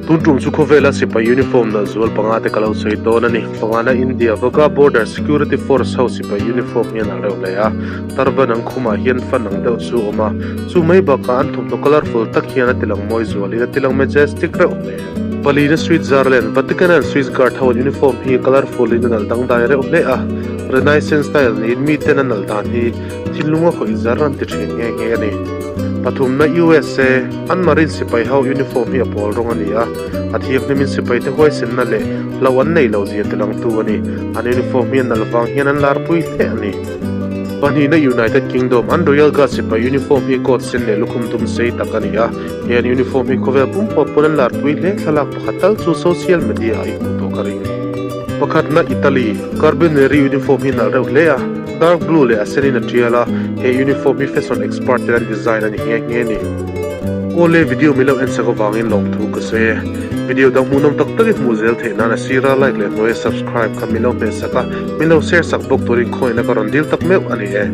Tun tum chu khawvela sipai uniform nalh zual panga te ka lo sawi dawn a ni. Pangana India Wagah Border Security Force ho sipai uniform hi a nalh reuh hle a, turban ang khumah hian fan ang deuh chu a awm a, chu mai bakah an thawmhnaw colourful tak hian a tilang mawi zualin a tilang majestic reuh hle. Palina Switzerland, Vatican and Swiss Guard ho an uniform hi colourful in a nalh dangdai reuh hle a, Renaissance style niin miten a nalh dan hi thinlung a khawih zar an ti thin nghe nghe a ni. Pathumna USA, An Marine sipai ho uniform hi a pawl rawng a ni a, a thianghlimin sipaite huaisenna leh hlauh an neih loh zia tilangtu a ni. An uniform hi a nalh vang hian an larpui hle a ni. Pahnihna United Kingdom, An Royal Guard sipai uniform hi coat sen leh lukhum dum sei tak a ni a, he an uniform hi khawvel pum huap pawn an larpui hle. Thlalak pakhat tal chu social media ah i hmuh tawh ka ring. Pakhatna Italy, Carabinieri uniform hi nalh reuh hle a. Dark blue leh a sen in a tial a, he uniform hi fashion expert ten an design a ni nghe nghe a ni. Awle video min lo en sak avangin lawmthu ka sawi e. Video dang hmuhnawm tak tak i hmuh zel theih nan a sira like leh hnuaia subscribe kha min lo hmeh sak a, min lo share sak bawk turin khawihna ka rawn dil tak meuh a ni e.